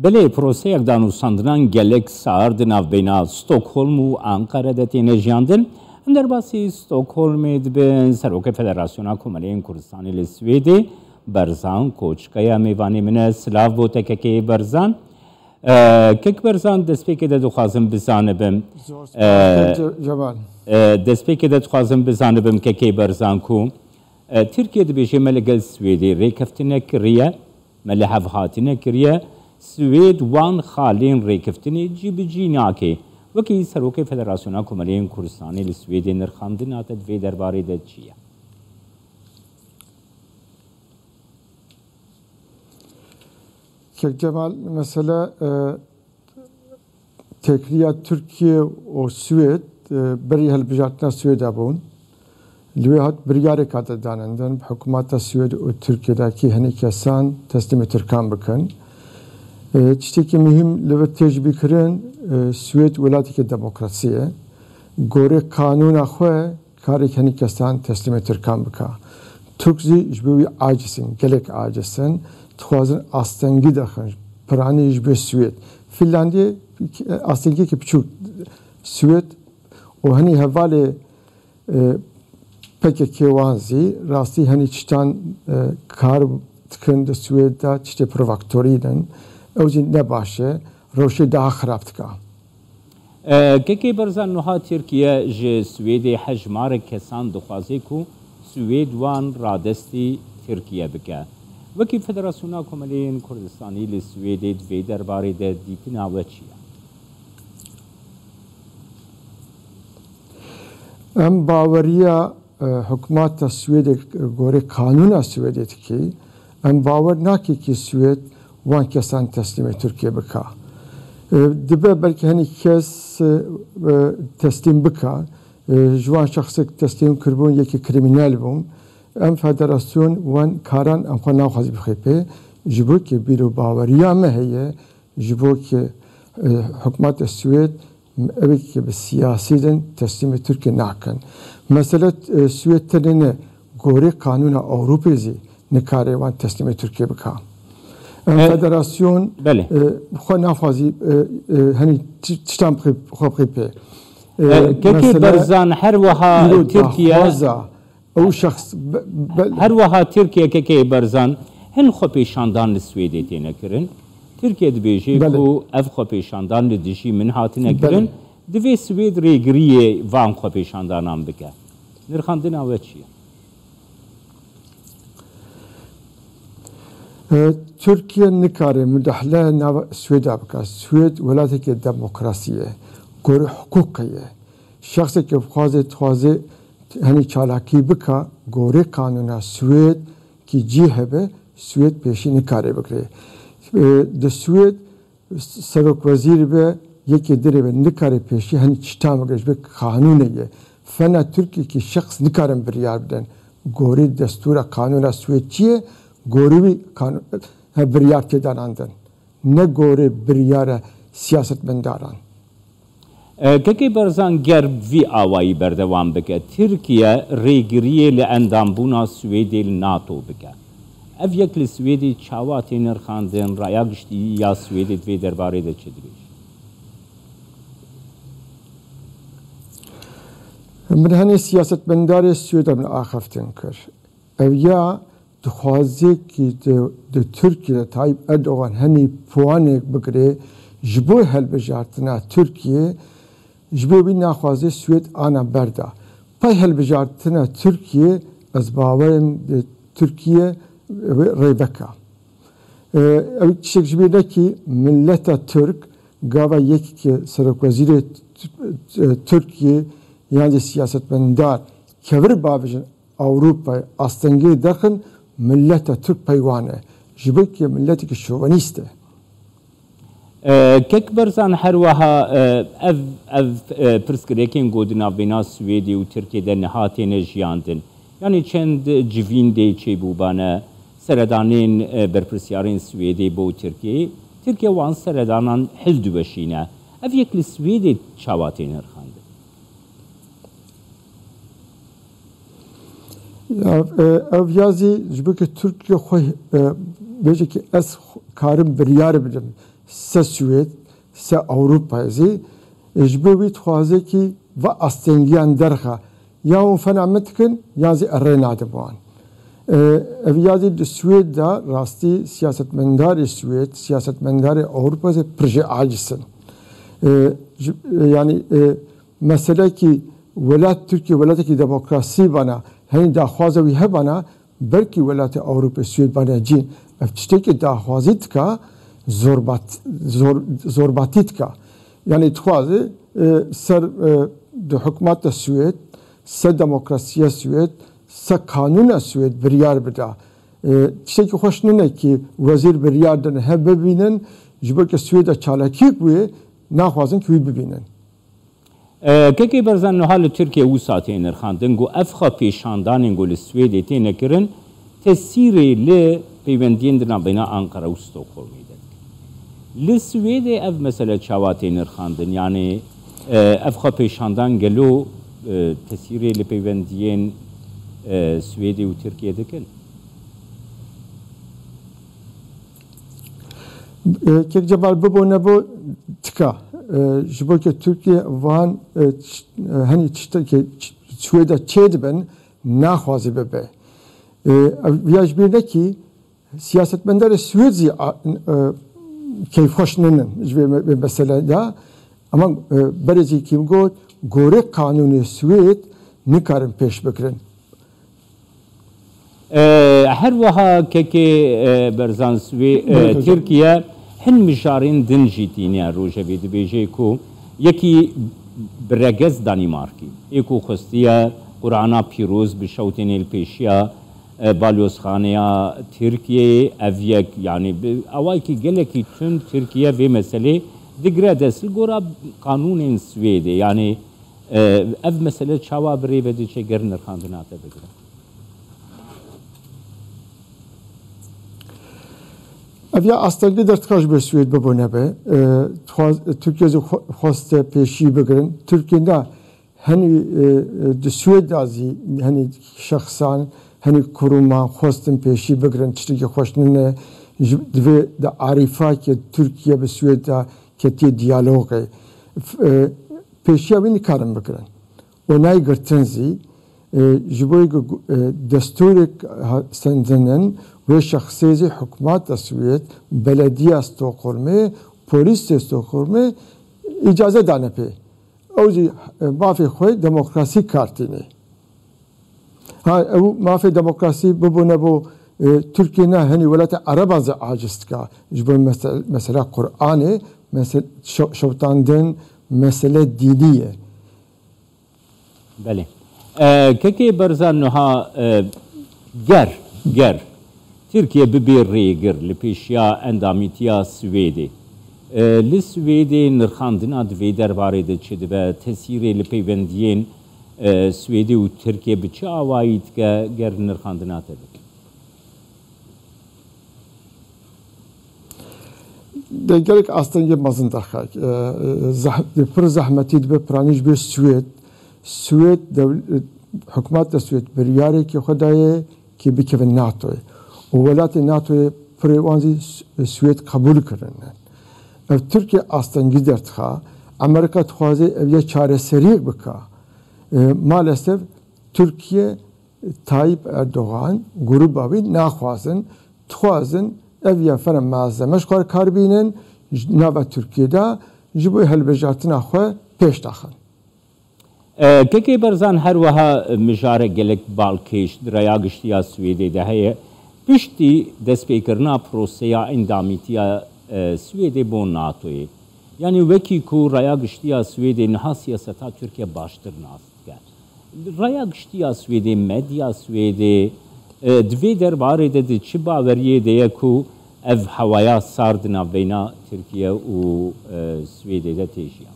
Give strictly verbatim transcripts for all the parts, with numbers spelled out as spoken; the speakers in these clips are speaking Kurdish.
Belê, proseyek danûstandinan gelek sar di navbeyna Stockholm û Ankara de têne jiyandin. Em derbasî Stockholmê dibin. Serokê Federasyona Komeleyên Kurdistanê li Swêdê, Berzan Koçkaya mêvanê min e. Silav bo te kekê Berzan. E, kek Berzan, destpêkê de dixwazim bizanibim. Zor spas, e, Ke-, Cemal. E, destpêkê de dixwazim bizanibim kekê Berzan ku, e, Tirkiye dibêje me li gel Swêdê rêkeftinek kiriye. Me li hev hatine kiriye, Swêd wan xalên rêkeftinê cî bi cî nake. Wekî Serokê Federasyona Komeleyên Kurdistanê li Swêdê nirxandina te di vê derbarê de çi ye? Kek Cemal, mesele, e, têkiliya Tirkiye û Swêd, e, berî hilbijartina Swêda bûn. Li wê hat biryareka de danandin, bi hikûmeta Swêd û Tirkiye de kî hinî kesan teslîmê Tirkan bikin. E, tiştekî muhîm li vir tê jibîkirin, e, Swêd welatekî demokrasî ye. Gorê qanûna xwe karê hinî kesan teslîmê Tirkan bika. Tirk zî ji bo wî aciz in, gelek aciz in. Dixwazin astengî derxin, piranî ji bo Swêd. Fînlandiyê astengiyekî biçûk, Swêd û hinî hevalê, e, P K K wan zî rastî hinî tiştan, e, kar dikin di Swêd de, tiştê provokatörî ne. Ew zî ne baş e, rewşê daha xirab dika. E, kekê Berzan, niha Tirkiye ji Swêdê hejmarek kesan dixwaze ku Swêd wan radestî Tirkiye bike. Wekî Federasyona Komeleyên Kurdistanî li Swêdê di vê derbarê de dîtina we çi ye? Em baweriya, e, hikûmeta Swêdê, e, gorê qanûna Swêdê dikî, em bawer nakî kî Swêd wan kesan teslîmê Tirkiye bika. E, dibe belkî hinî kes, e, e, teslîm bika. E, ji wan şexsek teslîm kiribûn, yekî krîmînel bûn. Em federasyon wan karan em xwe naxwazî bixê pê. Ji bo kî bîr û baweriya me heye, ji bo kî, e, hikûmeta Swêd ew ê kî bi siyasî din teslîmê Tirkiye nakin. Mesele, e, Swêd tenê ne, gorê qanûna Ewropê zî nikare wan teslîmê Tirkiye bika. Em E, federasyon, belê. e, xwe naxwazî, e, e, henî ti-, tiştan bixî-, xwe bixî pê. E, E, kekê mesele Berzan, her wiha îro Tirkiye daxwaza ew şexs be-, be- Her wiha Tirkiye, kekê Berzan, hin xwepêşandan li Swêdê têne kirin. Tirkiye dibêje Belê. ku ev xwepêşandan li dijî min hatine Belê. kirin. Divê Swêd rêgiriyê van xwepêşandanan bike. Nirxandina we çi ye? E, Tirkiye nikare mudahle nava Swêda bike. Swêd welatekî demokrasî ye. Gorî hiqûqê ye. Şexsekî bixwaze, dixwaze henî çalakî bika, gorî qanûna Swêd kî cî hebe, Swêd pêşî nikare bigire. E, di Swêd serokwezîr be, yekê dirê be, nikare pêşî henî tiştan bigire, ji ber qanûnê ye. Fena Tirkiyekî şexs nikarin biryar bidin. Gorî destûra qanûna Swêd çi ye? Gorî wî qanû-, he, biryar tê danandin. Ne gorî biryara siyasetmendaran. E, Kekê Berzan, ger vî awayî berdewam bike, Tirkiye rêgiriyê li endambûna Swêdê li nato bike. Ev yek li Swêdê çawa tê nirxandin, raya giştî ya Swêdê di vê derbarê de çi dibêje? Min henê siyasetmendarê Swêda min axaftin kir. Ew ya dixwaze kî di, di Tirkiye de Tayyip Erdogan henî puanek bigire ji bo helbijartina Tirkiye, ji bo wî naxwaze Swêd ana berda. Pey helbijartina Tirkiye, ez bawerim di Tirkiye wê rêveka. E, ew tiştek ji bîr nekî, mileta Tirk gava yek ki serokwezîrê T-, T-, Tirkiye yan jî siyasetmendar kevir bavêjin Ewropayê astengiyê derxin, mileta Tirk pey wan e. Ji bo ki miletekî şovenîst e. E, Kek Berzan, her wiha, e, ev, ev, e, pirsgirêkên ku di navbêna Swêdê û Tirkiyê de niha têne jiyandin. Yanî çend civîn dê çêbûbane, seredanên, e, berpirsiyarên Swêdê bo Tirkiyê, Tirkiye wan seredanan hildiweşîne. Ev yek li Swêdê çawa tê nirxandin? Ya, e, ev ya zî ji bo ki Tirkiye xwe, e, bêje ki ez karim biryar bidim, se Swêd, se Ewropayê zî, e, ji bo wî dixwaze kî va astengiyan derxe. Ya hûn fena min dikin, yan zî ez rê nadim wan. E, ev ya zî di Swêd de rastî siyasetmendarê Swêd, siyasetmendarê Ewropa zî pir jê aciz in. E, ji, e, yanî, e, mesele kî welat Tirkiye welatekî demokrasî bana, henî daxwaza wî hebana, belkî welatê Ewropê Swêd bane cî. Ev tiştekî daxwazî dika, zorbat-, zor-, zorbatî dika. Yanî dixwaze, e, ser, e, di hikûmeta Swêd, se demokrasiya Swêd, se kanûna Swêd biryar bida. E, tiştekî xweş nîne kî wezîr biryar din hev bibînin, ji bo ke Swêda çalakî bûye, naxwazin kî wî bibînin. E, Kekê Berzan, niha li Tirkiye wisa tê nirxandin ku ev xwepêşandanên ku li Swêdê têne kirin, tesîrê li peywendiyên di navbeyna Anqara û Stockholmê de dikin. Li Swêdê ev mesele çawa tê nirxandin? Yanî, e, ev xwepêşandan gelo, e, tesîrê li peywendiyên, e, Swêdê û Tirkiye dikin? E, Kek Cemal, bibo nebo tika. E, ji bo ke Tirkiye van, e, ç-, e, henî tiştekê ç-, Swêda çêdibin, naxwaze bibe. E, ev ya ji bîr nekî, siyasetmendarê Swêd zî a-, e, keyfxweş nînin ji vê me-, vê meselê de. Ama, e, berê zî kî min got, gorê kanûnê Swêd nikarin pêş bigirin. E, her wiha Kekê, e, Berzan, Swê-, e, Belê hocam. Tirkiye hin mijarên din jî tîne rojevê, dibêje ku yekî bi regez Danîmarkî, ê ku xwestiye Qur'ana pîroz bişewtêne li pêşiya, e, balyozxaneya Tirkiyeyê, ev yek, yanî bi awayekî gelekî tund Tirkiye vê meselê digire dest li gora qanûnên Swêdê, yanî, e, ev mesele çawa bi rê ve diçe ger nirxandina te bigire? Ev ya astengî derdixe ji bo Swêd bibo nebe. E, dixwaz-, Tirkiye zî xwe-, xweste pêşî bigirin. Tirkiye ne henî, e, e, di Swêd de zî henî şexsan, henî kurûman xwestin pêşî bigirin, tiştekî xweş nîne. Ji, divê di arîfakê Tirkiye bi Swêd de ketiye diyalogê. F-, e, pêşiya wî nikarin bigirin. Û nayê girtin zî, e, ji bo ku, e, destûrek ha-, sendinin, wê şexsê zî hikûmeta Swêd, belediya Stockholmê, polîsê Stockholmê îcaze dane pê. Ew zî, e, mafê xwe demokrasî kar tînê. Ha, ew mafê demokrasî bibo nebo, e, Tirkiye ne, henî welatê Ereban zî aciz dika. Ji bo mese-, mesela Qur'anê, mese-, şew-, şewitandin, mesele dînî ye. Belê. E, Kekê Berzan, niha, e, ger, ger Tirkiye bibe rêgir li pêşiya endamîtiya Swêdê, e, li Swêdê nirxandina di vê derbarê de çi dibe? Tesîrê li peywendiyên, e, Swêdê û Tirkiye bi çi awayî dike ger nirxandina te bike? De gelek astengê mezin derxe. E, e, zeh-, pir zehmetî dibe piranî ji bo Swêd. Swêd dew-, e, hikûmeta Swêd biryarekî xwe daye kî bikeve NATOyê. Û welatê NATOyê pirê wan zî S-, Swêd qebûl kirine. Ev Tirkiye astengî derdixe. Amerîka dixwaze ev ya çareseriyek bike. E, maalesef Tirkiye Tayyip Erdogan, grûba wî naxwazin, dixwazin ev ya fena malzeme ji xwe re kar bînin, ji nava Tirkiyê de ji bo hilbijartina xwe pêş daxin. E, Kekê Berzan, her wiha mijarek gelek balkêş di raya giştî ya Swêdê de heye. Piştî destpêkirina proseya endamîtiya, e, Swêdê bo NATOyê, yanî wekî ku raya giştî ya Swêdê niha siyaseta Tirkiye baştir nas dike. Raya giştî ya Swêdê, medya Swêdê, e, di vê derbarê de di çi baweriyê de ye ku ev hewaya sar di navbeyna Tirkiye û, e, Swêdê de tê jiyan?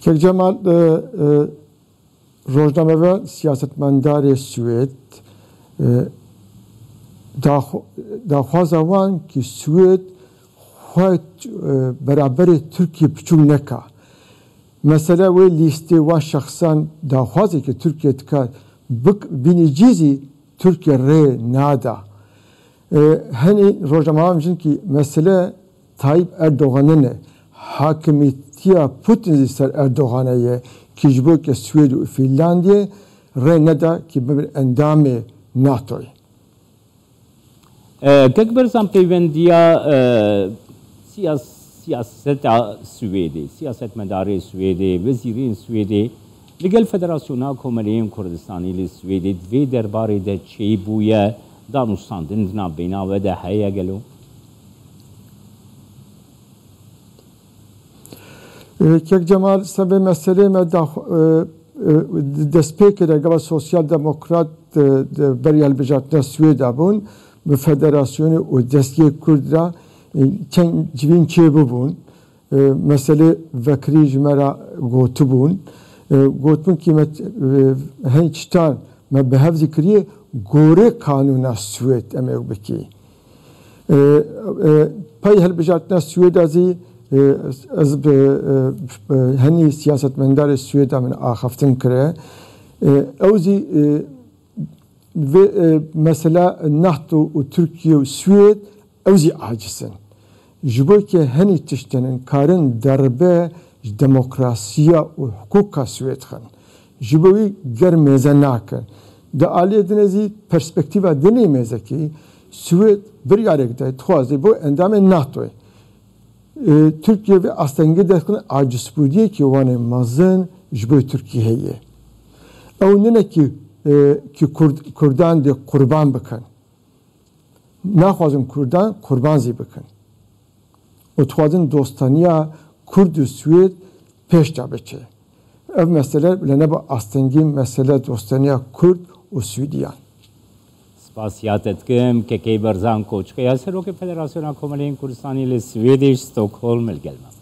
Kek Cemal, e, e, rojnamevan, siyasetmendarê Swêd, e, daxw-, daxwaza wan ki Swêd xwe, e, beraberê Tirkiye piçûk neka. Mesele wê lîstê wan şexsan daxwazê ki Tirkiye dika bik-, bînî cî zî Tirkiye rê nada. E, Henî rojnamevan jin kî mesele Tayyip Erdogan nine, hakimiyetiya Putin zî ser Erdogan e ye, kî ji bo ke Swêd û Fînlandiyê rê neda kî bibin endamê NATOyê. E, Kek Berzan, peywendiya e, siyas, siyaseta Swêdê, siyasetmedarê Swêdê, wezîrên Swêdê li gel Federasyona Komeleyên Kurdistanî li Swêdê di vê derbarê de çêbûye, danûstandin di navbeyna we de heye gelo? E, Kek Cemal, sebê meselê me dax, e, e, destpêkê de gava Sosyal Demokrat e, de beriya hilbijartina Swêda bûn, bi federasyonê û destgehê Kurd re e, çend civîn çêbibûn. E, meselê vekirî ji me re gotibûn. E, gotibûn kî me e, hin çitan me bi hev zî kiriye gorê kanûna Swêd em ê bikî. E, e, pey hilbijartina Swêda zî e, ez bi e, e, henî siyasetmendarê Swêda min axaftin kire. E, ew zî e, vê e, mesela NATO û Tirkiye û Swêd ew zî aciz in. Ji bo ke henî tiştenin karin derbe ji demokrasiya û hiqûqa Swêd xin. Ji bo wî ger mêze nakin. Di aliyê din zî perspektîfa din ê mêzekî Swêd biryarek de dixwaze bo endamê NATOyê. E, Tirkiye vê astengê derxin acizbûdiyekî wan ê mezin ji bo Tirkiye heye. Ew nine kî e, kî Kurd, Kurdan dê qurban bikin. Naxwazin Kurdan qurban zî bikin. Û dixwazin dostaniya Kurd û Swêd pêş de biçe. Ev mesele li ne bi astengî mesele dostaniya Kurd û Swêdiyan. Spasiya te dikim, Kekê Berzan Koçkaya, Serokê Federasyona Komeleyên Kurdistanî li Swêdê ji Stockholm li gel me.